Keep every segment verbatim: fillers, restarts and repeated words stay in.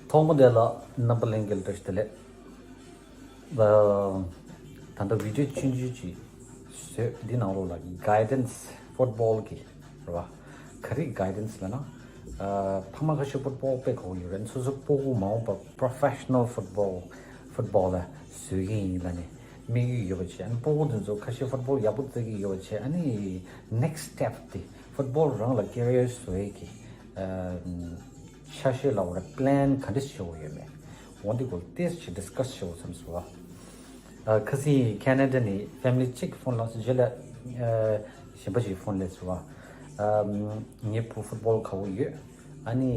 ཚང་མ་དེ་ལ་རྣམ་པ་ལྷན་རྒྱས་བཀྲ་ཤིས་བདེ་ལེགས། ཨ། ད་ལྟ་བི་ཌིའོ་ཆུང་ཆུང་ཅིག་བཟོས། འདི་ནང་ལོགས་ལ་གའི་ཌན་སི་ཕུཊ་བོལ་གི་རེད་བ། ག་རེ་གའི་ཌན་སི་ལབ་ན། ཨ། ཕ་མ་ཁ་ཤས་ཕུཊ་བོལ་དཔེ་དགའ་པོ་ཡོད་རེད། སོ་སོ་སྤུ་གུ་མ་འོངས་པ་པྲོ་ཕེ་ཤི་ནལ་ཕུཊ་བོལ་ཕུཊ་བོ་ལར་བཟོ་གི་ཡིན་ལབ་ནས་དམིགས་ཡུལ་ཡོད་པ་བྱས། ཨ་ནི་སྤུ་གུ་དེ་ཚོ་ཁ་ཤས་ཕུཊ་བོལ་ཡག་པོ་རྩེ་གི་ཡོད་པ་བྱས། ཨ་ནི་ནེག་སི་ཊེབ་དེ་ཕུཊ་བོལ་རང་ལ་ཀེ་རི་ཡར་བཟོ་ཡས་ཀྱི། ཨ། ཆ་ཤས་ལ་འོ་ར་པི་ལན་ག་འདྲ་ཞིག་བྱེད་དགོས་ཡོད་མེད། འོ་འདི་སྐོར་ཏོག་ཙམ་ཅིག་ཌི་སི་ཀ་སི་བྱེད་དགོས་བསམ་སོང་བ། ཨ། ཁ་སང་ཁེ་ན་ཌ་ནས་ཕེ་མི་ལི་གཅིག་ཕོན་བླངས་སོང་། རྗེས་ལ། ཨ། གཞན་པ་ཞིག་ཕོན་སླེབས་སོང་བ། ཨ། ངའི་བུ་ཕུཊ་བོལ་དགའ་པོ་ཡོད། ཨ་ནི།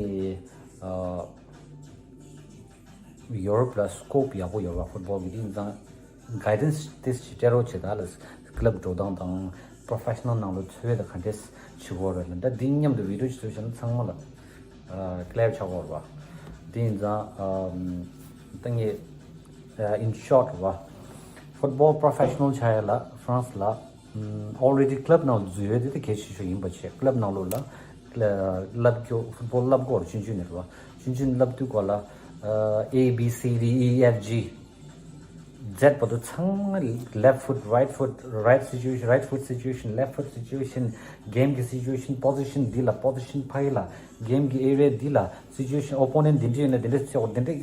ཨ། ཡོ་རོབ་ལ་སི་ཀོབ་ཡག་པོ་ཡོད་པ། ཕུཊ་བོལ་གི་དེ་ཡིན་ཙང་། གའི་ཌན་སི་ཏོག་ཙམ་སྤྲད་རོགས་བྱེད་ད་ལ། ཀི་ལབ་འགྲོ་སྟངས་དང་པྲོ་ཕེ་ཤི་ནལ་ནང་ལོགས་འཚོ་བ་ལ་ག་འདྲས་བྱེད་དགོས་རེད་ལབ། ད་འདི་མཉམ་དུ་བི་ཌིའོ་ཅིག་བཟོས་བྱས་ན་ཚང་མ་ལ། ཨ། ཀི་ལེར་ཆགས་ཀྱི་ཡོད་རེད་བ། དེ་ཡིན་ཙང་། ཨ། ད་ངས། ཨ། ཨིན་ཤོཊ་རེད་བ། ཕུཊ་བོལ་པྲོ་ཕེ་ཤི་ནལ་ཆགས་ཡ་ལ་ཧྥ་རན་སི་ལ། ཨོལ་རེ་ཌི་ཀི་ལབ་ནང་འཛུལ་ཡོད་དེ་དེ་གལ་ཆེ་ཤོས་ཡིན་པ་བྱས། ཀི་ལབ་ནང་ལོགས་ལ། ཨ། བསླབ་རྒྱུ། ཕུཊ་བོལ་བསླབ་དགོས་རེད། ཆུང་ཆུང་ནས་རེད་བ། ཆུང་ཆུང་བསླབ་དུས་སྐབས་ལ། ཨ། ཨེ་བི་སི་ཌི་ཨི་ཨེཕ་ཇི་ཛེཌ་བར་དུ་ཚང་མ། left foot, right foot, right situation, right foot situation, left foot situation, གེམ་གི་སི་ཅུ་ཨེ་ཤན། པོ་ཟི་ཤན་འདི་ལ། པོ་ཟི་ཤན་ཕ་གི་ལ། གེམ་གི་ཨེ་རི་ཡ་འདི་ལ། སི་ཅུ་ཨེ་ཤན། ཨོ་པོ་ནེན་ཊི་འདི་འདྲ་ཡོད་ན་འདི་འདྲ་བྱེད་དགོས། འདི་འདྲ་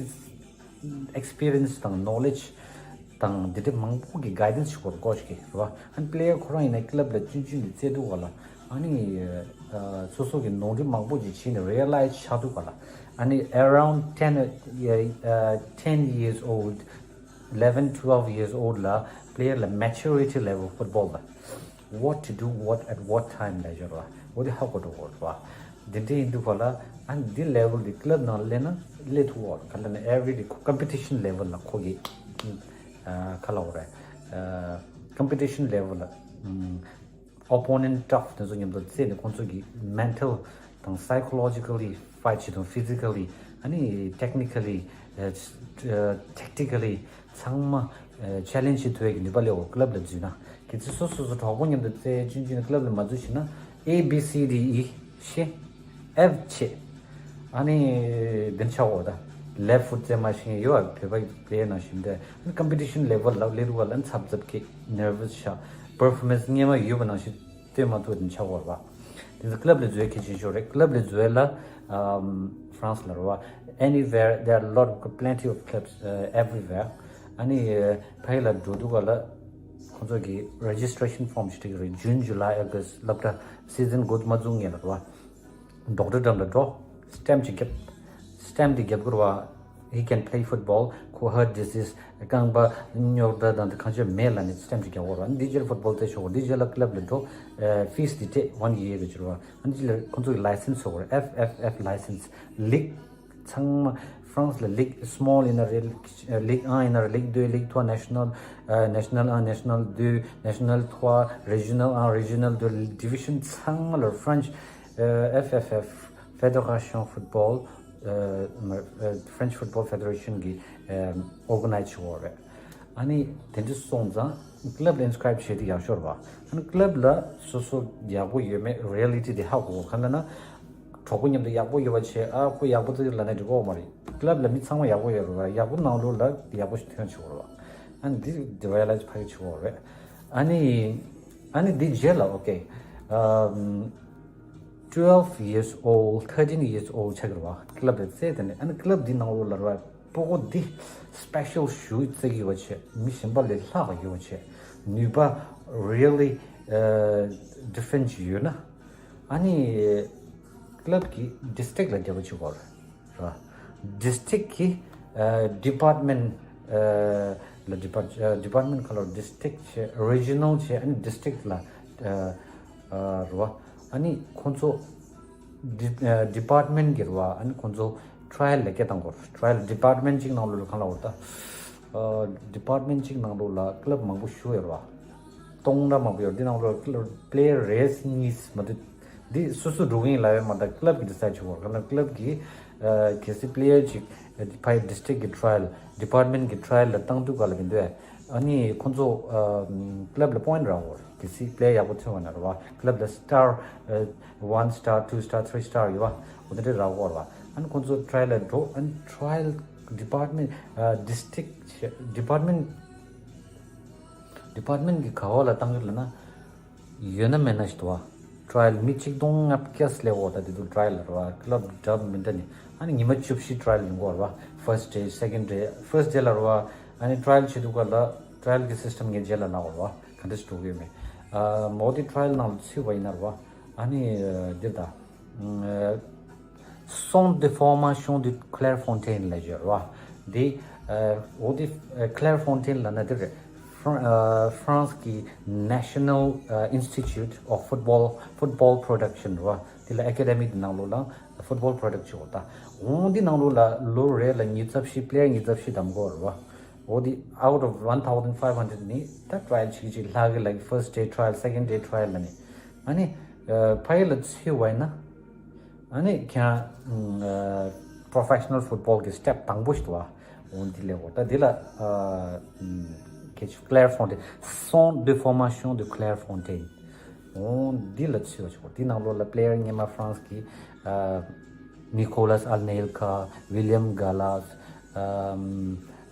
ཨེག་སི་པི་རི་ཡན་སི་དང་ནོ་ལེཇ་དང་འདི་འདྲ་མང་པོ་གི་གའི་ཌན་སི་ཞིག་དགོས་ཀྱི་རེད་བ། ཨ་ནི་པི་ལེ་ཡར་ཁོ་རང་ཡིན་ན་ཀི་ལབ་ལ་ཆུང་ཆུང་ནས་རྩེ་དུས་སྐབས་ལ། ཨ་ནི། ཨ། སོ་སོ་གི་ནོར་འཁྲུལ་མང་པོ་ཅིག་བྱས་ནས་རི་ཡ་ལའི་ཛི་ཆགས་དུས་སྐབས་ལ། ཨ་ནི་around ten, uh, ten years old, eleven, twelve years old ལ་པི་ལེ་ཡར་ལ་མེ་ཅུ་རི་ཊི་ལེ་ཝལ་ཕུཊ་བོལ་ལ། What to do, what at what time ལབ་ཡོད་རེད་བ། འོ་དེ་ཧ་གོ་འགྲོ་གི་རེད་བ། འདི་འདྲ་ཡིན་དུས་སྐབས་ལ། ཨ་ནི་འདི་ལེ་ཝལ་འདི་ཀི་ལབ་ནང་སླེབས་ན་སླེབས་ཐུབ་ཀྱི་ཡོད་རེད། ག་ལབ་ན་ཨེ་རི་ཌེ་ཀོམ་པི་ཊི་ཤན་ལེ་ཝལ་ལ་ཁོ་གི། ཨ། ག་ལབ་དགོས་རེད། ཨ། ཀོམ་པི་ཊི་ཤན་ལེ་ཝལ་ལ། ཨོ་པོ་ནེན་ཊི་ཊཕ་དེ་ཚོ་མཉམ་དུ་རྩེས་ནས་ཁོང་ཚོ་གི་མེན་ཊལ་དང་སའི་ཀོ་ལོ་ཇི་ཀལ་ལི་ཕའིཊ་བྱེད་དང་། ཕི་ཟི་ཀལ་ལི། ཨ་ནི་ཊེག་ནི་ཀལ་ལི། ཨ། ཊེག་ཊི་ཀལ་ལི། ཚང་མ། ཨ། ཆེ་ལེན་ཇི་བྱེད་ཐུབ་ཡས་ཀྱི་ནུས་པ་སླེབས་ཡོད། ཀི་ལབ་ལ་འཛུལ་ན། གལ་སྲིད་སོ་སོ་སོ་གྲོགས་པོ་མཉམ་དུ་རྩེ། ཆུང་ཆུང་ནས་ཀི་ལབ་ལ་མ་འཛུལ་ཕྱིན་ན། ཨེ་བི་སི་ཌི་ཨི་ཤེས། ཨེཕ་ཤེས། ཨ་ནི་འདི་ཆགས་འོ་ད། ལེཕ་ཕུཊ་རྩེ་མ་ཤེས་ཡོད་ཨ། བོད་པ་པི་ལེ་ཡར་ནང་བཞིན་དེ། ཨ་ནི་ཀོམ་པི་ཊི་ཤན་ལེ་ཝལ་ལ་སླེབས་དུས་སྐབས་ལ་ཚབ་ཚབ་ཀྱི་ནར་ཝས་ཆགས། པར་ཕོར་མེན་སི་སྔོན་མ་ཡོད་པ་ནང་བཞིན་སྟོན་མ་ཐུབ། འདི་ཆགས་འོ་རེད་བ། དེ་ཚོ་ཀི་ལབ་ལ་འཛུལ་ཡས་གལ་ཆེན་ཤོས་རེད། ཀི་ལབ་ལ་འཛུལ་ཡས་ལ། ཨམ། ཧྥ་རན་སི་ལ་རེད་བ། Anywhere, there are a lot of, plenty of clubs, uh, everywhere. ཨ་ནི་ཕ་གི་ལ་འགྲོ་དུས་སྐབས་ལ་ཁོང་ཚོ་གི་རེ་ཇི་སི་ཊི་རེ་ཤན་ཕོམ་ཞིག་སྤྲད་ཀྱི་རེད། ཇུན། ཇུ་ལའི། ཨོ་གྷ་སི་ཊི། སློབ་གྲྭ་སི་ཛན་འགོ་མ་བཙུགས་སྔོན་ལ་རེད་བ། ཌོག་ཊར་འགྲམ་ལ་འགྲོ། སི་ཊེམ་ཅིག་བརྒྱབ། སི་ཊེམ་དེ་བརྒྱབ་དགོས་རེད་བ། He can play football. ཁོ་ཧརཊ་ཌི་སིས། རྐང་པ་རྙོག་དྲ་དང་དེ་གང་ཅི་མེད་ལབ་ནས་སི་ཊེམ་ཅིག་བརྒྱབ་དགོས་རེད་བ། འདི་རྗེས་ལ་ཕུཊ་བོལ་རྩེ་ཆོག་གི་རེད། འདི་རྗེས་ལ་ཀི་ལབ་ལ་འགྲོ། ཨ། ཕིས་དེ་སྤྲད། ཝན་ཡིར་གི་བྱེད་རེད་བ། འདི་རྗེས་ལ་ཁོང་ཚོ་གི་ལའི་སེན་སི་ཐོབ་དགོས་རེད། ཨེཕ་ཨེཕ་ཨེཕ་ལའི་སེན་སི། ལིག་ཚང་མ། ཧྥ་རན་སི་ལ་ལིག་སི་མོལ་ཡིན་ན་རེད། ལིག་ཨན་ཡིན་ན་རེད། ལིག་དོ། ལིག་ཐོ། ནེ་ཤ་ནལ། ཨ། ནེ་ཤ་ནལ་ཨན། ནེ་ཤ་ནལ་དོ། ནེ་ཤ་ནལ་ཐོ། རི་ཇི་ནལ་ཨན། རི་ཇི་ནལ་དོ། ཌི་བི་ཤན་ཚང་མ་ལ་ཧྥ་རན་སི། ཨ། ཨེཕ་ཨེཕ་ཨེཕ། ཕེ་ཌེ་རེ་ཤན་ཕུཊ་བོལ། ཨ། ཧྥ་རན་སི་ཕུཊ་བོལ་ཕེ་ཌེ་རེ་ཤན་གི། ཨ། ཨོར་ག་ནའིཛ་བྱེད་དགོས་རེད། ཨ་ནི་དེ་འདྲ་སོང་ཙང་ཀི་ལབ་ལ་ཨིན་སི་ཀི་རའིབ་བྱེད་དེ་ཡག་ཤོས་རེད་བ། ཨ་ནི་ཀི་ལབ་ལ་སོ་སོ་ཡག་པོ་ཡོད་མེད་རི་ཡ་ལི་ཊི་དེ་ཧ་གོ་དགོས། གང་ལབ་ན། གྲོགས་པོ་མཉམ་དུ་ཡག་པོ་ཡོད་པ་བྱས། ཨ། ཁོ་ཡག་པོ་ཙི་ལབ་ན་འགྲིག་གི་མ་རེད། ཀི་ལབ་ལ་མི་ཚང་མ་ཡག་པོ་ཡོད་རེད་བ། ཡག་པོ་ནང་ལོགས་ལ་ཡག་པོ་ཞིག་ཐོན་ཆོག་རེད་བ། ཨ་ནི་འདི་རི་ཡ་ལའི་ཛི་ཕ་གི་བྱེད་དགོས་རེད། ཨ་ནི། ཨ་ནི་འདི་རྗེས་ལ། ཨོ་ཁེ། ཨམ། twelve years old, thirteen years old ཆགས་ཀྱི་རེད་བ། ཀི་ལབ་ལ་རྩེ་དེ་ནས། ཨ་ནི་ཀི་ལབ་འདི་ནང་ལོགས་ལ་རེད་བ། སྤུ་གུ་འདི་སི་པེ་ཤལ་ཞེ་པོ་རྩེ་གི་ཡོད་པ་བྱས། མི་གཞན་པ་ལས་ལྷག་ག་ཡོད་པ་བྱས། ནུས་པ་རི་ཡ་ལི་ཨ་ཌི་ཕེ་རེན་ཊི་ཡོད་ན། ཨ་ནི་ཀི་ལབ་ཀྱི་ཌི་སི་ཊིག་ལ་འབྲེལ་བ་བྱེད་དགོས་རེད་བ། ཌི་སི་ཊིག་གི་ཨ་ཌི་པཱར་ཊི་མེན་ཊི་ཨ་ལ། ཌི་པཱར་ཊི་ཨ་ཌི་པཱར་ཊི་མེན་ཊི་ག་ལབ། ཌི་སི་ཊིག་བྱས། རི་ཇི་ནལ་བྱས། ཨ་ནི་ཌི་སི་ཊིག་ལ། ཨ། ཨ། རེད་བ། ཨ་ནི་ཁོང་ཚོ་ཌི་ཨ་ཌི་པཱར་ཊི་མེན་ཊི་གི་རེད་བ། ཨ་ནི་ཁོང་ཚོ་ཊ་རའི་ཡལ་ལ་སྐད་བཏང་དགོས། ཊ་རའི་ཡལ། ཌི་པཱར་ཊི་མེན་ཊི་གཅིག་ནང་ལོགས་ལ་གང་ལབ་དགོས་རེད་ད། ཨ། ཌི་པཱར་ཊི་མེན་ཊི་གཅིག་ནང་ལོགས་ལ་ཀི་ལབ་མང་པོ་ཞེ་པོ་ཡོད་རེད་བ། སྟོང་ཕྲག་མང་པོ་ཡོད་རེད། འདི་ནང་ལོགས་ལ་ཀི་ལབ་པི་ལེ་ཡར་རེས་གཉིས་མ་གཏོགས། འདི་སོ་སོ་འགྲོ་གི་ཡིན་ལབ་ཡ་མ་གཏོགས། ཀི་ལབ་ཀྱིས་ཌི་སའིཌ་བྱེད་དགོས་རེད། གང་ལབ་ན་ཀི་ལབ་ཀྱིས། ཨ། གལ་སྲིད་པི་ལེ་ཡར་ཅིག་ཕ་གི་ཌི་སི་ཊིག་གི་ཊ་རའི་ཡལ། ཌི་པཱར་ཊི་མེན་ཊི་གི་ཊ་རའི་ཡལ་ལ་བཏང་དུས་སྐབས་ལ་མི་འདུག་ཨ། ཨ་ནི་ཁོང་ཚོ་ཨ་ཀི་ལབ་ལ་པོ་ཡིན་ཊི་རག་དགོས་རེད། གལ་སྲིད་པི་ལེ་ཡར་ཡག་པོ་ཐོན་པ་ན་རེད་བ། ཀི་ལབ་ལ་སི་ཊར་ཨ་ཝན་སི་ཊར། ཊུ་སི་ཊར། ཐི་རི་སི་ཊར་ཡོད་བ། འོ་དེ་འདྲ་རག་དགོས་རེད་བ། ཨ་ནི་ཁོང་ཚོ་ཊ་རའི་ཡལ་ལ་འགྲོ། ཨ་ནི་ཊ་རའི་ཡལ་ཌི་པཱར་ཊི་མེན་ཊི་ཌི་སི་ཊི་རིག་ཊི་ཌི་པཱར་ཊི་མེན་ཊི་ཌི་པཱར་ཊི་མེན་ཊི་གི་ག་བ་ལ་བཏང་གི་ལབ་ན། ཡོད་ན་མེད་ན་ཞིག་འདུག་བ། ཊ་རའི་ཡལ་མི་ཆིག་སྟོང་ལྔ་བརྒྱ་སླེབས་འོ་ད་དེ་དུས་ཊ་རའི་ཡལ་ལ་རེད་བ། ཀི་ལབ་འདྲ་མི་འདྲ་ནས་ཨ་ནི་ཉི་མ་བཅུ་བཞི་ཊ་རའི་ཡལ་ཡོང་གི་ཡོད་རེད་བ། ཕར་སི་ཊི་ཌེ། སེ་ཀེན་ཌི་ཌེ། ཕར་སི་ཊི་ཌེ་ལ་རེད་བ། ཨ་ནི་ཊ་རའི་ཡལ་བྱེད་དུས་ག་ལ་ཊ་རའི་ཡལ་གི་སི་སི་ཊམ་ངས་རྗེས་ལ་ལབ་དགོས་རེད་བ། ག་འདྲ་ཞིག་འགྲོ་གི་ཡོད་མེད། ཨ་མོ་དེ་ཊ་རའི་ཡལ་ནང་ལ་ཚུད་པ་ཡིན་ན་རེད་བ། ཨ་ནི་འདིར་ད། Centre de formation de Clairefontaine ལ་ཡོད་རེད་བ། འདི་འོ་དེ་Clairefontaine ལབ་ན་དེ་རེད། ཧྥ་རན་སི་གི་National Institute of Football Football Production རེད་བ། དེ་ལ་ཨེ་ཀ་ཌེ་མི་དེ་ནང་ལོགས་ལ་ཕུཊ་བོལ་པོ་རོ་ཌག་ཊི་བྱེད་དགོས་ད། འོ་འདི་ནང་ལོགས་ལ་ལོ་རེ་ལ་ཉིས་བརྒྱ་བཞི། པི་ལེ་ཡར་ཉིས་བརྒྱ་བཞི་བདམས་དགོས་རེད་བ། འོ་དེ་out of one thousand five hundred ནི་ད་ཊ་རའི་ཡལ་བྱེད་ཀྱི་ཅིག་ལྷག་གི་ལ། ཕར་སི་ཊི་ཌེ་ཊ་རའི་ཡལ། སེ་ཀེན་ཌི་ཌེ་ཊ་རའི་ཡལ་ལ་ནི། ཨ་ནི་ཕ་གི་ལ་ཚུད་པ་ཡིན་ན། ཨ་ནི་ཁྱེད་རང་པོ་རོ་ཕེ་ཤ་ནལ་ཕུཊ་བོལ་གི་སི་ཊེབ་དང་པོ་ཞིག་འདུག་བ། འོ་འདི་སླེབས་འོ་ད་འདི་ལ་ཁྱེད་ཀླེར་ཕོན་ཊེན། Centre de formation de Clairefontaine འོ་འདི་ལ་ཚུད་པ་ཞིག་འོ་འདི་ནང་ལོགས་ལ་པི་ལེ་ཡར་སྔོན་མ་ཧྥ་རན་སི་གི་ནི་ཁོ་ལཱས་ཨན་ནེ་ལི་ཁ། ཝི་ལི་ཡམ་ག་ལཱས། ཨ་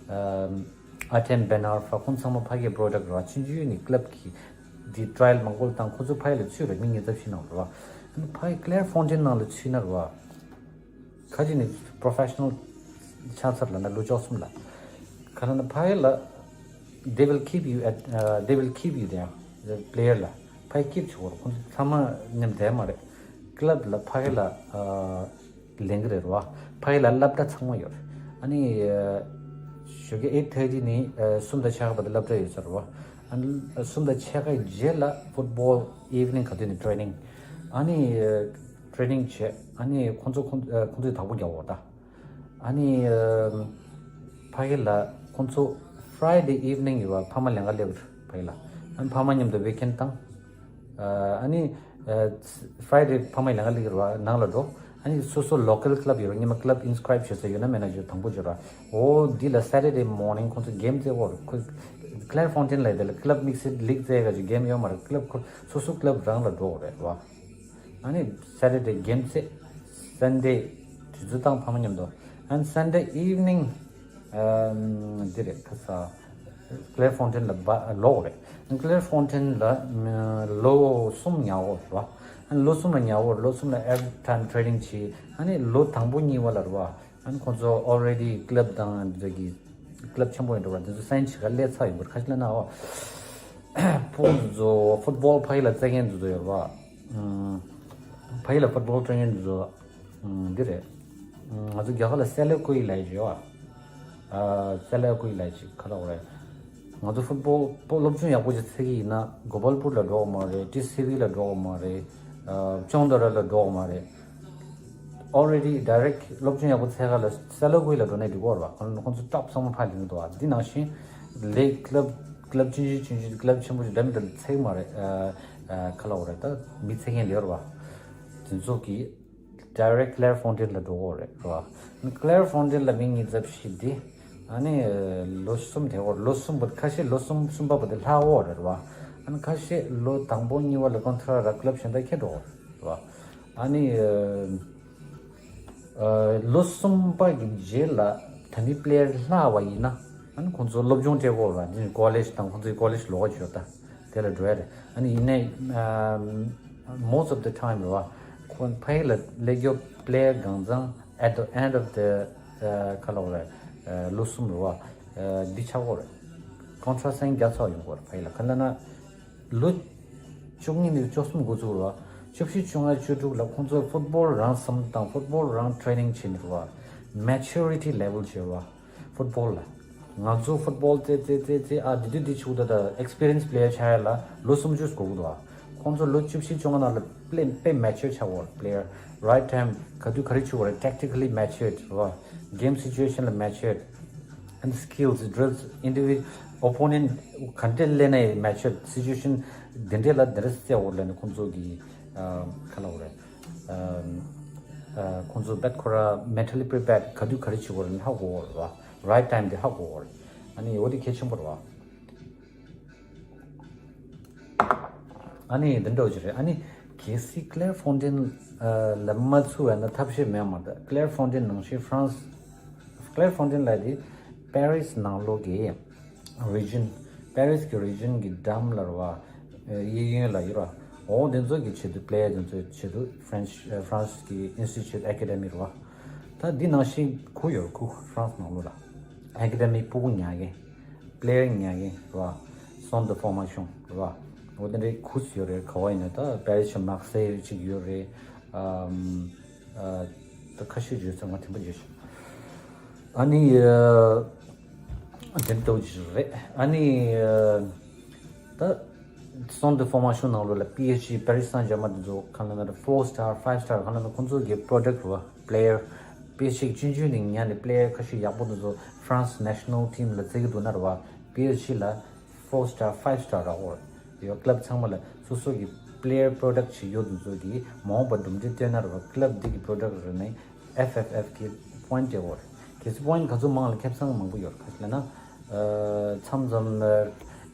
ཨ་ཐེན་བེ་ནར་ཕ། ཁོང་ཚང་མ་ཕ་གིའི་པོ་རོ་ཌག་ཊི་རེད་བ། ཆུང་ཆུང་ནས་ཀི་ལབ་གི་འདི་ཊ་རའི་ཡལ་མང་པོ་ལ་བཏང་། ཁོ་ཚོ་ཕ་གི་ལ་ཚུད་རེད། མི་ཉིས་བརྒྱ་བཞི་ནང་རེད་བ། ཨ་ནི་ཕ་གི་ཀླེར་ཕོན་ཊེན་ནང་ལ་ཚུད་ན་རེད་བ། ཁ་ཅིག་ནི་པོ་རོ་ཕེ་ཤ་ནལ་ཆགས་ཚར་ལབ་ན་ལོ་བཅུ་གསུམ་ལ། ག་ལབ་ན་ཕ་གི་ལ་they will keep you at uh, they will keep you there, the player ལ། ཕ་གི་ཀིབ་བྱེད་དགོས་རེད། ཁོང་ཚོ་ཚང་མ་མཉམ་བསྡད་མ་རེད། ཀི་ལབ་ལ་ཕ་གི་ལ་ལེན་གི་རེད་བ། ཕ་གི་ལ་སློབ་གྲྭ་ཚང་མ་ཡོད་རེད། ཨ་ནི་ཞོགས་ཀས་ཨེ་ཊི་ཐར་ཊི་ནས་གསུམ་དང་ཕྱེད་ཀ་བར་དུ་སློབ་གྲྭ་ཡོད་ས་རེད་བ། ཨ་ནི་གསུམ་དང་ཕྱེད་ཀའི་རྗེས་ལ་ཕུཊ་བོལ། ཨི་ཝི་ནིང་ག་དུས་ནས་ཊེ་རེ་ནིང་། ཨ་ནི་ཊེ་རེ་ནིང་བྱས། ཨ་ནི་ཁོང་ཚོ་ཁོང་ཁོང་ཚོས་བདག་པོ་རྒྱག་འོ་ད། ཨ་ནི་ཕ་གི་ལ་ཁོང་ཚོ་ཕ་རའི་ཌེ་ཨི་ཝི་ནིང་ཡོད་བ། ཕ་མ་ལེན་ག་སླེབས་རེད་ཕ་གི་ལ། ཨ་ནི་ཕ་མ་མཉམ་དུ་ཝི་ཀེན་ཌི་བཏང་། ཨ་ནི་ཕ་རའི་ཌེ་ཕ་མ་ལེན་ག་སླེབས་རེད་བ། ནང་ལ་འགྲོ། ཨ་ནི་སོ་སོ་ལོ་ཀལ་ཀི་ལབ་ཡོད་རེད། སྔོན་མ་ཀི་ལབ་ཨིན་སི་ཀི་རའིབ་བྱས་ས་ཡོད་ན་མེད་ན་ཞུ་དང་པོ་བརྗོད་ར། འོ་འདི་ལ་སེ་ཊར་ཌེ་མོར་ནིང་ཁོང་ཚོ་གེམ་རྩེ་འོ་རེད། ཁོ་ཀླེར་ཕོན་ཊེན་ལ་དེ་ལ་ཀི་ལབ་དམིགས་བསལ་ལིག་རྩེ་ག་ཅིག་གེམ་ཡོད་མ་རེད། ཀི་ལབ་ཁོ་སོ་སོ་ཀི་ལབ་རང་ལ་འགྲོ་འོ་རེད་བ། ཨ་ནི་སེ་ཊར་ཌེ་གེམ་རྩེ། སན་ཌེ་དུས་ཚོད་བཏང་ཕ་མ་མཉམ་དུ། ཨ་ནི་སན་ཌེ་ཨི་ཝི་ནིང་འདི་རེད། ཁ་ས་ཀླེར་ཕོན་ཊེན་ལ་ལོག་རེད། ཀླེར་ཕོན་ཊེན་ལ་ལོ་གསུམ་ཉལ་འོ་རེད་བ། ཨ་ནི་ལོ་གསུམ་ལ་ཉལ་འོ་རེད། ལོ་གསུམ་ལ་ཨེ་ཝི་རི་ཊའིམ་ཊེ་རེ་ནིང་བྱས། ཨ་ནི་ལོ་དང་པོ་གཉིས་པ་ལ་རེད་བ། ཨ་ནི་ཁོང་ཚོ་ཨོ་རེ་ཌི་ཀི་ལབ་དང་འདི་གི་ཀི་ལབ་ཆེན་པོ་ཡིན་འགྲོ་བ། དེ་ཚོ་སའིན་བྱེད་ག་སླེབས་ཚར་ཡོང་གི་རེད། ཁ་ཤས་ལ་ན་འོ། ཕོ་ཚོ་ཕུཊ་བོལ་ཕ་གི་ལ་རྩེ་མཁན་ཚོ་ཡོད་རེད་བ། ཕ་གི་ལ་ཕུཊ་བོལ་སྤྲོད་མཁན་ཚོ་འདི་རེད། ང་ཚོ་རྒྱ་གར་ལ་སེ་ལ་ཀུའི་ལབ་ཡོད་བ། སེ་ལ་ཀུའི་ལབ་ཅིག་ག་ལབ་དགོས་རེད། ང་ཚོ་ཕུཊ་བོལ་སློབ་སྦྱོང་ཡག་པོ་ཅིག་འཚོལ་གི་ཡིན་ན་གོ་པལ་པུར་ལ་འགྲོ་དགོས་མ་རེད། ཊི་སི་ཝི་ལ་འགྲོ་དགོས་མ་རེད། ཅོང་ཏ་ར་ལ་འགྲོ་དགོས་མ་རེད། Already direct སློབ་སྦྱོང་ཡག་པོ་འཚོལ་ག་ལ་སེ་ལ་ཀུའི་ལ་འགྲོ་ནས་འགྲིག་གི་རེད་བ། ཁོང་ཁོང་ཚོ་ཊོབ་ཚང་མ་ཕར་ལེན་གི་འདུག་བ། འདི་ནང་བཞིན་ལེག་ཀི་ལབ་ཀི་ལབ་ཆུང་ཆུང་ཆུང་ཆུང་ཀི་ལབ་ཆེན་པོ་ཞིག་འདྲ་མི་འདྲ་འཚོལ་གི་མ་རེད། ཨ་ཨ་ག་ལབ་དགོས་རེད། ད་མི་འཚོལ་མཁན་ལ་ཡོད་རེད་བ། དེ་ཚོ་གིས་direct ཀླེར་ཕོན་ཊེན་ལ་འགྲོ་གི་རེད་བ། ཀླེར་ཕོན་ཊེན་ལ་མི་ཉིས་བརྒྱ་བཞི་འདི་ཨ་ནི་ལོ་གསུམ་དེ་འོ་ལོ་གསུམ་པོ་ཁ་ཤས་ལོ་གསུམ་གསུམ་པ་པོ་དེ་ལྷག་འོ་རེད་བ། ཨ་ནི་ཁ་ཤས་ལོ་དང་པོ་གཉིས་པ་ལ་ཀོན་ཊ་ར་ཀི་ལབ་གཞན་དག་ཁྱེར་འགྲོ་གི་རེད་བ། ཨ་ནི་ཨ་ལོ་གསུམ་པ་གི་རྗེས་ལ་ད་ནི་པི་ལེ་ཡར་ལྷག་པ་ཡིན་ན་ཨ་ནི་ཁོང་ཚོ་སློབ་སྦྱོང་སྤྲད་དགོས་རེད་བ། འདི་ནི་ཀོ་ལེཇ་དང་ཁོང་ཚོའི་ཀོ་ལེཇ་ལོགས་ཀ་ཅིག་ཡོད་ད། དེ་ལ་འགྲོ་ཡ་རེད། ཨ་ནི་ཡིན་ནའི་most of the time རེད་བ། ཁོ་ཕ་གི་ལ་སླེབས་རྒྱུ་པི་ལེ་ཡར་གང་ཚང་at the end of the ག་ལབ་དགོས་རེད། ལོ་གསུམ་རེད་བ། འདི་ཆགས་ཀྱི་ཡོད་རེད། ཀོན་ཊ་རཀ་སའིན་རྒྱག་ཚར་ཡོང་གི་ཡོད་རེད་ཕ་གི་ལ། ག་ལབ་ན་ལོ་བཅུ་གཉིས་ནས་བཅུ་གསུམ་འགོ་བཙུགས་རེད་བ། བཅུ་བཞི་བཅོ་ལྔ་བཅུ་དྲུག་ལ་ཁོང་ཚོ་ཕུཊ་བོལ་རང་བསམ་བློ་བཏང་། ཕུཊ་བོལ་རང་ཊེ་རེ་ནིང་བྱེད་ནི་རེད་བ། མེ་ཅུ་རི་ཊི་ལེ་ཝལ་བྱེད་རེད་བ། ཕུཊ་བོལ་ལ། ང་ཚོ་ཕུཊ་བོལ་རྩེ་རྩེ་རྩེ་རྩེ་ཨ་འདི་དུས་འདི་ཆུ་ད་ད་ཨེག་སི་པི་རི་ཡན་སི་པི་ལེ་ཡར་ཆགས་ཡ་ལ་ལོ་སུམ་ཅུ་འགོར་གི་འདུག་ཨ། ཁོང་ཚོ་ལོ་བཅུ་བཞི་བཅོ་ལྔ་ནང་ལ་དཔེ་དཔེ་མེ་ཅུར་ཆགས་ཡོད་རེད། པི་ལེ་ཡར་རའིཊ་ཊའིམ་ག་དུས་ག་རེ་བྱེད་དགོས་རེད། ཊེག་ཊི་ཀ་ལི་མེ་ཅུར་རེད་བ། གེམ་སི་ཅུ་ཨེ་ཤན་ལ་མེ་ཅུར། ཨེན་ཌི་སི་ཀིལ་སི་ཌི་རིལ་སི་ཨིན་ཌི་ཝི་ཨོ་པོ་ནེན་ཊི་ག་འདྲས་སླེབས་ན་ཡང་མེ་ཅུར། སི་ཅུ་ཨེ་ཤན་འདི་འདྲས་ལ་འདི་འདྲས་རྩེ་ཡོད་རེད་ལབ་ནས་ཁོང་ཚོ་གི་ཨ་ག་ལབ་དགོས་རེད། ཨ་ཨ་ཁོང་ཚོ་རྦད་ཁོ་ར་མེན་ཊལ་ལི་པི་རི་པེར་ག་དུས་ག་རེ་བྱེད་དགོས་རེད་ལབ་ན་ཧ་གོ་གི་ཡོད་རེད་བ། རའིཊ་ཊའིམ་དེ་ཧ་གོ་གི་ཡོད་རེད། ཨ་ནི་འོ་དེ་གལ་ཆེན་པོ་རེད་བ། ཨ་ནི་འདི་འདྲ་བོ་ཅིག་རེད། ཨ་ནི་ གལ་སྲིད་Clairefontaine ལ་མ་ཚུད་པ་ན་ཐབས་ཤེས་མེད་མ་རེད། Clairefontaine ནང་བཞིན་France Clairefontaine ལ་དེ་Paris ནང་ལོགས་ཀྱི་region Paris གི་region གི་འགྲམ་ལ་རེད་པ། གཡས་གཡོན་ལ་ཡོད་རེད་པ། འོ་དེ་ཚོ་གི་ཆེད་དུ་player དེ་ཚོའི་ཆེད་དུ་French France གི institute academy རེད་པ། ད་འདི་ནང་བཞིན་ཁུལ་ཡོད། ཁུལ་France ནང་ལོགས་ལ་academy སྤུ་གུ་ཉར་མཁན། player ཉར་མཁན་རེད་པ། centre de formation རེད་པ། འོ་དེ་འདྲའི་ཁུལ་ཡོད་རེད། ག་པར་ཡིན་ན་ད་Paris ཆ་Marseille ཅིག་ཡོད་རེད། ཨམ། ཨ། ད་ཁ་ཤས་བརྗོད་ཚར། ང་དེ་འདྲ་བརྗོད་ཤག་ཨ་ནི། ཨ། དེ་འདྲ་ཅིག་རེད། ཨ་ནི། ཨ། ད་centre de formation ནང་ལོགས་ལ་PSG Paris Saint-Germain དེ་ཚོ་གང་ལབ་ན་four star five star གང་ལབ་ན་ཁོང་ཚོ་གི་product རེད་པ། player PSG གི་ཆུང་ཆུང་ནས་ཉར་ནས་player ཁ་ཤས་ཡག་པོ་དེ་ཚོ་France national team ལ་བཙལ་གྱི་འདུག་ན་རེད་པ། PSG ལ་four star five star རག་གི་ཡོད། club ཚང་མ་ལ་སོ་སོ་གི་player product ཅིག་ཡོད་དེ་ཚོ་གི་མ་འོངས་པ་གྲུབ་འབྲས་བཏོན་ན་རེད་པ། club འདི་གི་product རེད་ནས་F F F གི་point སྤྲད་ཡོད་རེད། གལ་སྲིད་point ག་ཚོད་མང་ལ་ཁེ་བཟང་མང་པོ་ཡོད་རེད། ག་ཅི་ལབ་ན། ཨ། མཚམས་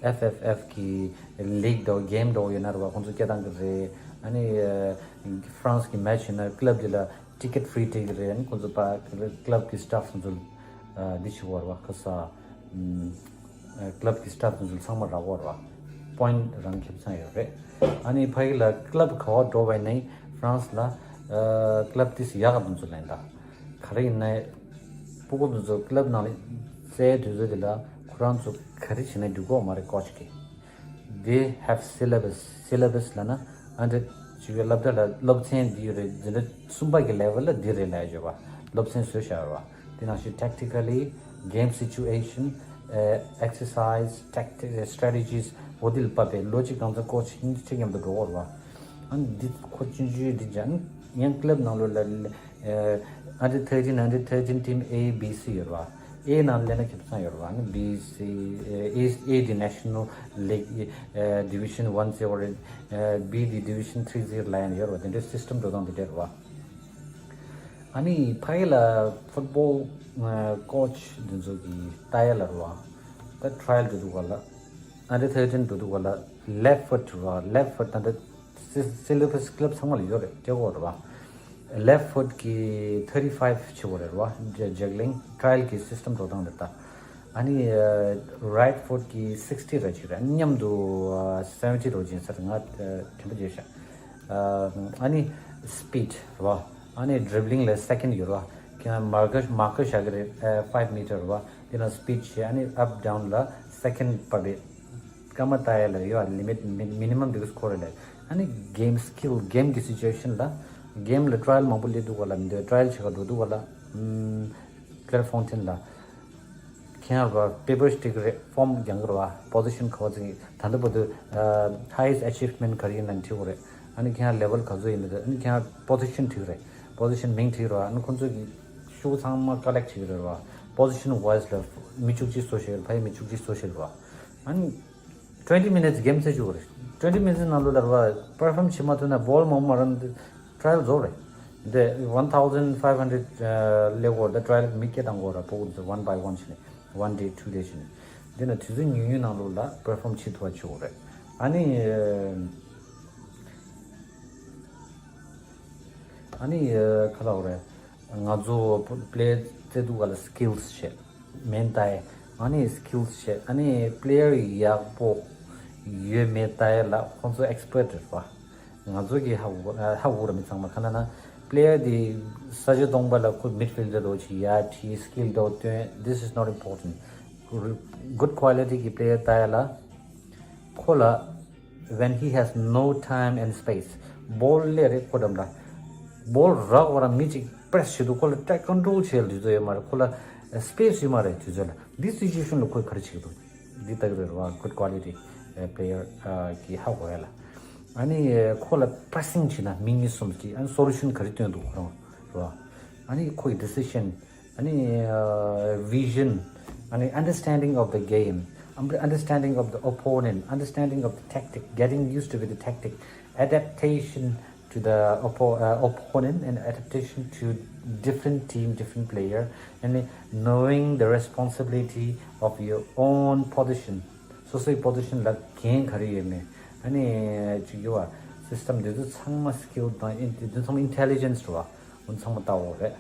མཚམས་F F F གི་league འདྲ་པོ་game འདྲ་པོ་ཡོད་ན་རེད་པ། ཁོང་ཚོ་སྐད་བཏང་གི་རེད། ཨ་ནི། ཨ། France གི་match ཡོད་ན་club འདི་ལ་ticket free སྤྲད་ཀྱི་རེད། ཨ་ནི་ཁོང་ཚོ་ཕར་club གི་staff ཚོ་ཚོ་ཨ། འདི་བྱེད་ཀྱི་ཡོད་རེད་པ། ཁ་ས། ཨམ། club གི་staff དེ་ཚོ་ཚང་མ་རག་གི་ཡོད་རེད་པ། point རང་ཁེ་བཟང་ཡོད་རེད། ཨ་ནི་ཕ་གི་ལ་club ག་པར་འགྲོ་བ་ཡིན་ན་France ལ། ཨ། club དེ་ཚོ་ཡག་ག་དེ་ཚོ་ལ་ཡིན་ད། ག་རེ་ཡིན་ན། སྤུ་གུ་དེ་ཚོ་club ནང་ལ་བཙལ་དུས་ཚོད་དེ་ལ་ཁོ་རང་ཚོ་ག་རེ་བྱས་ན་འགྲིག་གི་ཡོད་མ་རེད། coach གིས། They have syllabus. syllabus ལབ་ན་ཨ་འདྲ་ཅིག་ཡོད། སློབ་གྲྭ་ལ་སློབ་ཚན་འདི་ཡོད་རེད། འཛིན་གྲྭ་གསུམ་པ་གི་level ལ་འདི་རེད་ལབ་ཡོད་པ། སློབ་ཚན་བཟོས་བཞག་ཡོད་པ། དེ་ནང་བཞིན་tactically, game situation, ཨ། exercise, tactics, strategies འོ་དེ་ལ་བབས་པའི་ལོ་གཅིག་གང་ཚང་coach གཉིས་ཆ་མཉམ་དུ་འགྲོ་གི་ཡོད་རེད་པ། ཨ་ནི་འདི་ཁོ་ཆུང་ཆུང་འདི་ཅང་ཡང་club ནང་ལོགས་ལ། ཨ། under thirteen, under thirteen team A, B, C ཡོད་རེད་པ། A ནང་སླེབས་ན་ཁེ་བཟང་ཡོད་རེད་པ། ཨ་ནི་B, C, A, A དེ་national league, ཨ། division one ཟེར་བ་རེད། ཨ། B དེ division three ཟེར་ལབ་ཡ་ཡོད་རེད་པ། དེ་འདྲའི་system འགྲོ་སྟངས་དེ་འདྲ་རེད་པ། ཨ་ནི་ཕ་གི་ལ་football ཨ། coach འདི་ཚོ་གི་ལྟ་ཡ་ལ་རེད་པ། ད་trial འགྲོ་དུས་སྒང་ལ། under thirteen འགྲོ་དུས་སྒང་ལ་left foot རེད་པ། left foot ད་ལྟ་syllabus club ཚང་མ་ལ་ཡོད་རེད། སྤྲད་ཀྱི་ཡོད་རེད་པ། left foot གི་thirty five བྱེད་དགོས་རེད་པ། ཇ་juggling trial གི་system འགྲོ་སྟངས་རེད་ད། ཨ་ནི་ཨ། right foot གི་sixty རེ་བྱེད་རེད། ཨ་ནི་མཉམ་དུ་ཨ། seventy རེ་བྱེད་ས་རེད། ང་ཨ། དྲན་པ་བརྗེད་ཤག་ཨ། ཨ་ནི་speed རེད་པ། ཨ་ནི་dribbling ལ་second ཡོད་རེད་པ། ཁྱེད་རང་marker marker བཞག་གི་རེད། ཨ། five meter རེད་པ། དེ་ནང་speed བྱེད། ཨ་ནི་up down ལ་second བབས་པའི། སྐར་མ་ལྟ་ཡ་ལ་ཡོད་ལ་limit, minimum འདི་གི་score ལ། ཨ་ནི་game skill, game གི་situation ལ། game ལ་trial མང་པོ་སླེབས་དུས་སྒང་ལ། འདི་trial བྱེད་ག་འགྲོ་དུས་སྒང་ལ། ཨམ། Clairefontaine ལ་ཁྱེད་རང་གི་paper སྤྲད་ཀྱི་རེད། form རྒྱག་གི་རེད་པ། position ག་པར་འཛིན། ད་ལྟ་བར་དུ་ཨ། highest achievement ག་རེ་ཡིན་ན་བྲིས་དགོས་རེད། ཨ་ནི་ཁྱེད་རང་level ག་ཚོད་ཡིན་མིན། ཨ་ནི་ཁྱེད་རང་position བྲིས་རེད། position མིང་བྲིས་རེད་པ། ཨ་ནི་ཁོང་ཚོ་གི་ཤུགས་ཚང་མ་collect བྱེད་ཀྱི་རེད་པ། position wise ལ་མི་བཅུ་གཅིག་བཟོ་བཞག་རེད། ཕ་གི་མི་བཅུ་གཅིག་བཟོ་བཞག་རེད་པ། ཨ་ནི་twenty minutes game རྩེད་རྒྱུ་རེད། twenty minutes ནང་ལོགས་ལ་རེད་པ། perform བྱེད་མ་ཐུབ་ན་ball མང་པོ་མ་རག་ན་trial རྫོགས་རེད། འདི་one thousand five hundred ལེགས་པོ་ད་trial མི་སྐད་བཏང་དགོས་རེད། ཕྲུ་གུ་ཚོ་one by one བྱས་ནས། one day, two day བྱས་ནས། འདི་ན་དུས་ཚོད་ཉུང་ཉུང་ནང་ལོགས་ལ་perform བྱེད་ཐུབ་པ་བྱེད་དགོས་རེད། ཨ་ནི་ཨ་ནི་ག་ལབ་དགོས་རེད། ང་ཚོ་player རྩེད་དུས་སྒང་ལ་skills བྱས། མེད་ལྟ་ཡ། ཨ་ནི་skills བྱས། ཨ་ནི་player ཡག་པོ་ཡོད་མེད་ལྟ་ཡ་ལ་ཁོང་ཚོ་expert རེད་པ། ང་ཚོ་གི་ཧ་གོ་ཧ་གོ་ར། མི་ཚང་མ་ག་ལབ་ན་player དེ་ས་ཆ་སྟོང་པ་ལ་ཁོ་midfielder འདྲ་བོ་ཅིག་ཡར་ཁྲིད། skill འདྲ་བོ་སྟོན། This is not important. Good quality གི་player ལྟ་ཡ་ལ། ཁོ་ལ། When he has no time and space, ball སླེབས་རེད། ཁོ་འགྲམ་ལ་ball རག་པ་རང་མི་གཅིག་press བྱེད་དུས་ཁོ་ལ་ད་control བྱེད་ཡ་དུས་ཚོད་ཡོད་མ་རེད། ཁོ་ལ་space ཡོད་མ་རེད། དུས་ཚོད་ལ་འདི་situation ལ་ཁོས་ག་རེ་བྱེད་ཀྱི་འདུག་འདི་ལྟ་གི་རེད་པ། good quality player གི་ཧ་གོ་ཡ་ལ། ཨ་ནི་ཁོ་ལ་pressing བྱེད་ན་མི་གཉིས་གསུམ་གྱིས་ཨ་ནི་solution ག་རེ་སྟོན་འདུག་ཁོ་རང་རེད་པ། ཨ་ནི་ཁོ་ཡི་decision ཨ་ནི་vision ཨ་ནི་understanding of the game, understanding of the opponent, understanding of the tactic, getting used to with the tactic, adaptation to the oppo- uh, opponent and adaptation to different team, different player, and knowing the responsibility of your own position. སོ་སོའི་position ལ་འགན་ག་རེ་ཡོད་མེད། ཨ་ནི་ཅིག་ཡོད་པ། སི་སི་ཊམ་འདི་ཚོ་ཚང་མ་སི་ཀིལ་དང་ཨིན་འདི་ཚོ་ཚང་མ་ཨིན་ཊེ་ལི་ཇེན་སི་རེད་བ། འོ་ཚང་མ་ལྟ་འོ་རེད།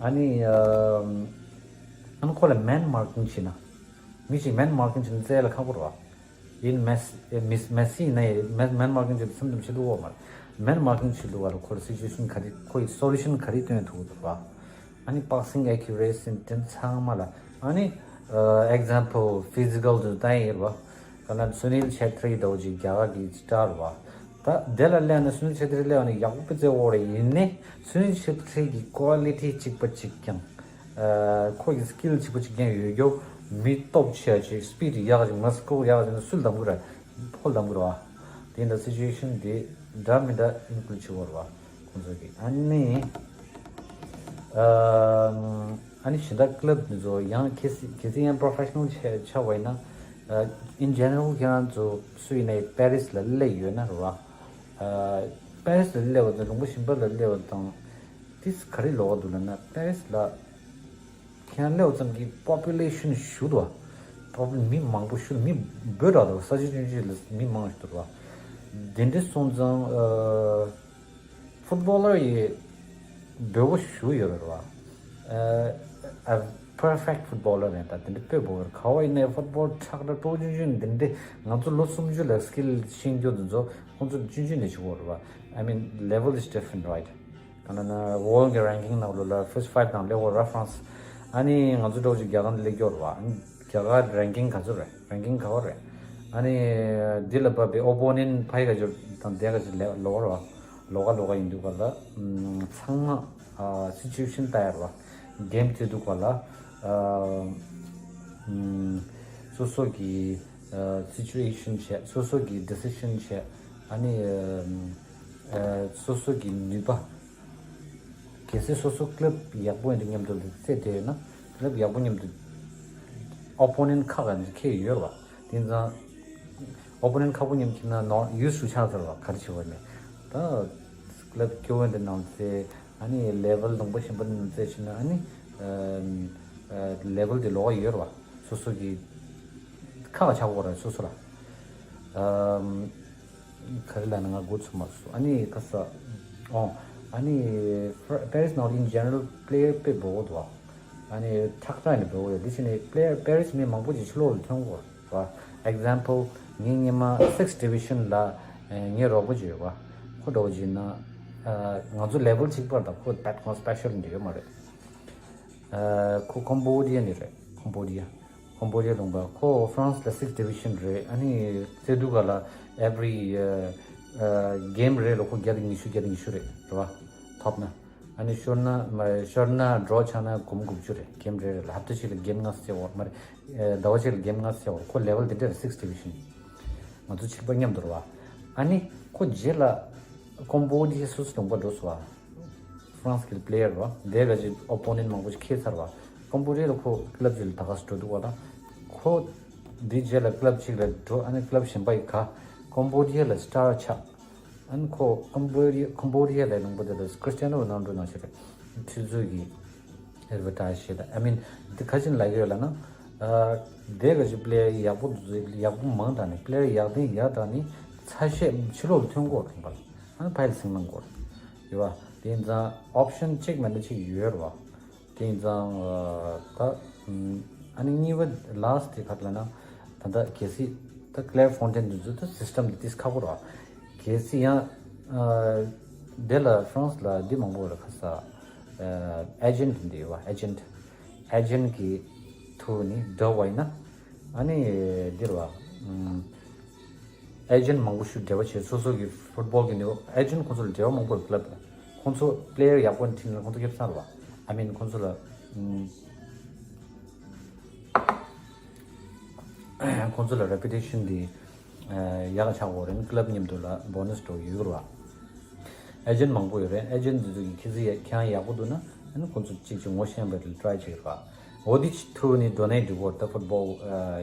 ཨ་ནི་ཨ་ནི་ཁོ་ལ་མན་མར་ཀིང་བྱས་ན། མི་ཞིག་མན་མར་ཀིང་བྱས་ན་རྩལ་ལ་ཁག་པོ་རེད་བ། ཡིན་མེ་སི་མེ་སི་མེ་སི་ཡིན་ན་ཡང་མན་མན་མར་ཀིང་བྱས་ན་སེམས་ཙམ་བྱེད་ཐུབ་ཀྱི་ཡོད་མ་རེད། མན་མར་ཀིང་བྱེད་ཐུབ་པ་ལ་ཁོ་ལ་སི་ཅུ་ཨེ་ཤན་ག་རེ་ཁོ་ཡི་སོ་ལུ་ཤན་ག་རེ་སྟོན་ཐུབ་ཀྱི་འདུག་བ། ཨ་ནི་པོག་སིང་ཨེ་ཁུ་རེ་སི་དེ་ཚང་མ་ལ། ཨ་ནི་ཨེག་ཛམ་པལ་ཕི་ཟི་ཀལ་དུ་བསྟན་ཡོད་རེད་བ། ག་ན་སུ་ནིལ་ཆེ་ཏྲི་ཟེར་བ་ཅིག་རྒྱ་གར་གྱི་སི་ཊར་རེད་བ། ད་དེ་ལ་སླེབས་ན་སུ་ནིལ་ཆེ་ཏྲི་སླེབས་ན་ཡག་པོ་དཔེ་མཛད་ཡོད་རེད། ཡིན་ནའི་སུ་ནིལ་ཆེ་ཏྲི་གི་ཀོ་ལི་ཊི་གཅིག་པ་གཅིག་རྐྱང་། ཨ་ཁོ་གི་སི་ཀིལ་གཅིག་པ་གཅིག་རྐྱང་ཡོད་རྒྱུ། མི་སྟོབས་ཆེ་ཡ་ཅིག་སི་པི་ཌི་ཡག་ཅིག་མ་སི་ཀོ་ཡག་ཅིག་ན་སུ་ལ་གདམ་གི་རེད། ཕོ་ལ་གདམ་གི་རེད་བ། དེ་འདྲ་སི་ཅུ་ཨེ་ཤན་དེ་འདྲ་མི་འདྲ་ཨིན་ཀླུཌ་བྱེད་དགོས་རེད་བ། ཁོང་ཚོ་གིས་ཨ་ནི། ཨ་ཨ་ནི་གཞན་དག་ཀླབ་འདི་ཚོ་ཡང་གལ་སྲིད་གལ་སྲིད་ཡང་པོ་རོ་ཕེ་ཤ་ནལ་ཆགས་ཆགས་པ་ཡིན་ན། ཨ་ཨིན་ཇེ་ནེ་རལ་ཁྱེད་རང་ཚོ་སུ་ཡིན་ནའི་པེ་རིས་ལ་སླེབས་ཡོད་ན་རེད་བ། ཨ་པེ་རིས་ལ་སླེབས་པ་དང་ལུང་པ་གཞན་པ་ལ་སླེབས་པ་དང་། དེ་ག་རེ་ལོགས་འདུག་ལབ་ན་པེ་རིས་ལ་ཁྱེད་རང་སླེབས་པ་ཙམ་གྱིས་པོ་པུ་ལེ་ཤན་ཞུ་འདུག་བ། པོ་པུ་མི་མང་པོ་ཞུ་མི་འབོར་ར་འདུག་ས་ཆ་ཆུང་ཆུང་ལ་མི་མང་ཞིག་འདུག་བ། དེ་འདྲ་སོང་ཙང་ཨ། ཕུཊ་བྷོ་ལར་ཡི་འབོལ་པོ་ཞུ་ཡོད་རེད་བ། ཨ་ཨ་པར་ཕེག་ཕུཊ་བྷོ་ལར་ནས་ད་དེ་འདྲ་དཔེ་འབོལ་བར་ག་བ་ཡིན་ནའི་ཕུཊ་བྷོལ་ཁྲག་ཁྲག་སྤྲོ་ཆུང་ཆུང་འདི་འདྲ་ང་ཚོ་ལོ་སུམ་ཅུ་ལ་སི་ཀིལ་ཤེས་རྒྱུ་འདི་ཚོ་ཁོང་ཚོ་ཆུང་ཆུང་ནས་བྱེད་དགོས་རེད་བ། I mean level is different, right? ག་ན་ན་ཝོལ་གི་རེང་ཀིང་ནང་ལོ་ལ་ཕར་སི་ཊི་ཕའིབ་ནང་སླེབས་ཡོད་རེད་ཧྥ་རན་སི། ཨ་ནི་ང་ཚོ་འདྲ་བོ་ཅིག་རྒྱ་གར་ནས་སླེབས་ཡོད་རེད་བ། ཨ་ནི་རྒྱ་གར་རེང་ཀིང་ག་ཚོད་རེད། རེང་ཀིང་ག་བ་རེད། ཨ་ནི་འདི་ལ་བབས་པའི་ཨོ་པོ་ནེན་ཕ་གི་ག་ཚོད་དང་དེ་ག་ཚོད་ལོགས་རེད་བ། ལོགས་ཀ་ལོགས་ཀ་ཡིན་དུས་ག་ལ་ཚང་མ་ཨ་སི་ཅུ་ཨེ་ཤན་ལྟ་ཡ་རེད་བ། གེམ་རྩེ་དུས་ག་ལ་ཨ་སོ་སོ་གི་ཨ་སི་ཅུ་ཨེ་ཤན་བྱས། སོ་སོ་གི་ཌི་སི་ཤན་བྱས། ཨ་ནི་ཨ་སོ་སོ་གི་ནུས་པ། གལ་སྲིད་སོ་སོ་ཀླབ་ཡག་པོ་ཡིན་དུས་མཉམ་དུ་རྩེ་དེ་ཡོད་ན་ཀླབ་ཡག་པོ་མཉམ་དུ་ཨོ་པོ་ནེན་ཁག་ག་འདི་ཁེལ་ཡོད་རེད་བ། དེ་ཙང་ཨོ་པོ་ནེན་ཁག་པོ་མཉམ་ཁེལ་ན་ནོ་ཡུས་ཊུ་ཆགས་ཚར་བ་ག་རེ་བྱེད་པ་མེད། ད་ཀླབ་སྐྱོ་བོ་འདི་ནང་རྩེ། ཨ་ནི་ལེ་ཝལ་ལུང་པ་གཞན་པ་ནང་རྩེ་བྱས་ན་ཨ་ནི་ཨ་ཨ་ལེ་ཝལ་དེ་ལོགས་ཀ་ཡོད་རེད་བ། སོ་སོ་གི་ཁག་ཆགས་ཀྱི་ཡོད་རེད་སོ་སོ་ལ། ཨམ། ག་རེ་ལབ་ན་ང་མགོ་ཚོས་མ་སོང་། ཨ་ནི་ཁ་ས། ཨོ། ཨ་ནི་པེ་རིས་ནང་ལ་in general player དཔེ་འབོལ་པོ་འདུག་ཨ་ནི་ཁྲག་ཁྲག་ནས་འབོལ་པོ་ཡོད། འདི་བྱས་ནས་པེ་ལེ་ཡར་པེ་རིས་མི་མང་པོ་ཅིག་ཕྱི་ལོགས་ལ་ཐོན་གྱི་ཡོད་རེད་བ། ཨེག་ཛམ་པལ་ངའི་སྔོན་མ་སིགས་ཌི་བི་ཤན་ལ་ངའི་རོགས་པ་ཅིག་ཡོད་པ། ཁོ་འདྲ་བོ་ཅིག་ཡིན་ན། ང་ཚོ་ལེ་ཝལ་གཅིག་པ་རེད། ད་ཁོ་བད་ཁོ་སི་པེ་ཤལ་འདྲ་ཡོད་མ་རེད། ཁོ་ཀམ་བོ་ཌི་ཡ་ནས་རེད། ཀམ་བོ་ཌི་ཡ། ཀམ་བོ་ཌི་ཡ་ལུང་པ། ཁོ་ཧྥ་རན་སི་ལ་སིགས་ཌི་བི་ཤན་རེད། ཨ་ནི་རྩེ་དུས་ག་ལ་every གེམ་རེ་ལ་ཁོ་བརྒྱ་དང་ཉི་ཤུ་བརྒྱ་དང་ཉི་ཤུ་རེད། རེད་བ། ཐོབ་ན། ཨ་ནི་ཤོར་ན་མ་ཤོར་ན་ཌོ་རོ་ཆགས་ན་གོམ་དགུ་བཅུ་རེད། གེམ་རེ་རེ་ལ་ཧབ་ཏ་གཅིག་ལ་གེམ་ལྔ་རྩེ་བ་མ་རེད། ཟླ་བ་གཅིག་ལ་གེམ་ལྔ་རྩེ་བ། ཁོ་ལེ་ཝལ་དེ་འདྲ་རེད། སིགས་ཌི་བི་ཤན། ང་ཚོ་གཅིག་པ་མཉམ་དུ་རེད་བ། ཨ་ནི་ཁོ་རྗེས་ལ་ཀམ་བོ་ཌི་ཡ་སོ་སོ་ལུང་པ་འགྲོ་སོང་བ། ཧྥ་རན་སི་གི་པེ་ལེ་ཡར་རེད་བ། དེ་ག་ཅིག་ཨོ་པོ་ནེན་མང་པོ་ཞིག་ཁེལ་ཚར་བ། ཀམ་བོ་ཌི་ཡ་ལ་ཁོ་ཀླབ་ཅིག་ལ་ད་ག་སེ་འགྲོ་འདུག་བ། ད་ཁོ་འདི་རྗེས་ལ་ཀླབ་ཅིག་ལ་འགྲོ། ཨ་ནི་ཀླབ་གཞན་པ་ཡི་ག་ཀམ་བོ་ཌི་ཡ་ལ་སི་ཊར་ཆགས། ཨ་ནི་ཁོ་ཀམ་བོ་ཌི་ཡ་ཀམ་བོ་ཌི་ཡ་ལ་ལུང་པ་དེ་ལ་ཀྲིས་ཊི་ཡ་ནོ་རོ་ནལ་ཌོ་ནང་བཞིན་རེད། ཁྲི་ཚོ་གི་ཨེ་ཌ་ཝར་ཊའི་ཛི་བྱས་ད། ཨ་མིན་འདི་ག་ཅིག་ལབ་ཀྱི་ཡོད་ལབ་ན། ཨ་དེ་ག་ཅིག་པེ་ལེ་ཡར་ཡག་པོ་འདུག་ཡག་པོ་མང་དྲགས་ནས་པེ་ལེ་ཡར་ཡག་དེ་ཡག་དྲགས་ནས་ཚ་ཤད་ཕྱི་ལོགས་ལ་ཐོན་གྱི་ཡོད་རེད། ཁང་པ་ལ། ཨ་ནི་ཕ་ཡུལ་སེང་གནང་གི་ཡོད་རེད། ཡོད་བ། དེ་ཡིན་ཙང་ཨོབ་ཤན་གཅིག་མིན་ན་གཅིག་ཡོད་རེད་བ། དེ་ཡིན་ཙང་ཨ་ད་ཨ་ནི་གཉིས་པ་ལཱ་སི་ཊི་དེ་ག་རེ་ལབ་ན། ད་ལྟ་གལ་སྲིད་ད་ཀླེར་ཧྥོན་ཊེན་དེ་ཚོ་ད་སི་སི་ཊམ་དེ་ཏོག་ཙམ་ཁག་པོ་རེད་བ། གལ་སྲིད་ཡང་ཨ་དེ་ལ་ཧྥ་རན་སི་ལ་འདི་མང་པོ་རེད། ཁ་ས་ཨ་ཨེ་ཇེན་ཊི་འདི་ཡོད་བ། ཨེ་ཇེན་ཊི་ཨེ་ཇེན་ཊི་གི་ཐོག་ནས་འདྲ་བ་ཡིན་ན། ཨ་ནི་འདི་རེད་བ། ཨམ། ཨེ་ཇེན་ཊི་མང་པོ་ཞིག་འབྲེལ་བ་བྱས། སོ་སོ་གི་ཕུཊ་བྷོལ་གི་ནི་ཨེ་ཇེན་ཊི་ཁོང་ཚོ་ལ་འབྲེལ་བ་མང་པོ་ཡོད། ཀླབ་ལ་ཁོང་ཚོ་པེ་ལེ་ཡར་ཡག་པོ་འཁྲིད་ན་ཁོང་ཚོ་ཁེབས་ཚར་བ། ཨ་མིན་ཁོང་ཚོ་ལ་ཨམ། ཁོང་ཚོ་ལ་རེ་པུ་ཊེ་ཤན་འདི་ཡག་ཆགས་ཡོད་རེད། ཀླབ་མཉམ་དུ་ལ་བོ་ནས་འགྲོ་ཡོད་རེད་བ། ཨེ་ཇེན་ཊི་མང་པོ་ཡོད་རེད། ཨེ་ཇེན་ཊི་འདི་ཚོ་གི་ཁྱེད་ཚོ་ཡ་ཁྱེད་རང་ཡག་པོ་འདུག་ན་ཨ་ནི་ཁོང་ཚོ་གཅིག་གཅིག་ངོ་ཤེས་པ་རེད། ཊ་རའི་བྱེད་རེད་བ། འོ་དེ་ཐུག་ནི་འགྲོ་ནའི་འགྲིག་གི་རེད། ད་ཕུཊ་བྷོལ་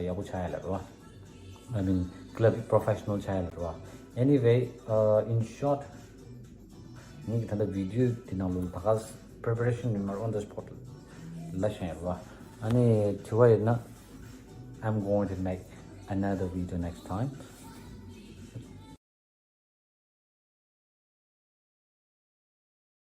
ཡག་པོ་ཆགས་ཡ་ལ་རེད་བ། I mean club professional ཆགས་ཡ་ལ་རེད་བ། Anyway, uh, in short, ངེད་ཀྱི་ད་ལྟ་བི་ཌི་ཡོ་དེ་ནང་ལོགས་ད་ག་preparation ཡོད་མ་རེད། on the spot ལབ་བཞག་ཡོད་རེད་བ། ཨ་ནི་དྲི་བ་ཡོད་ན། I'm going to make another video next time.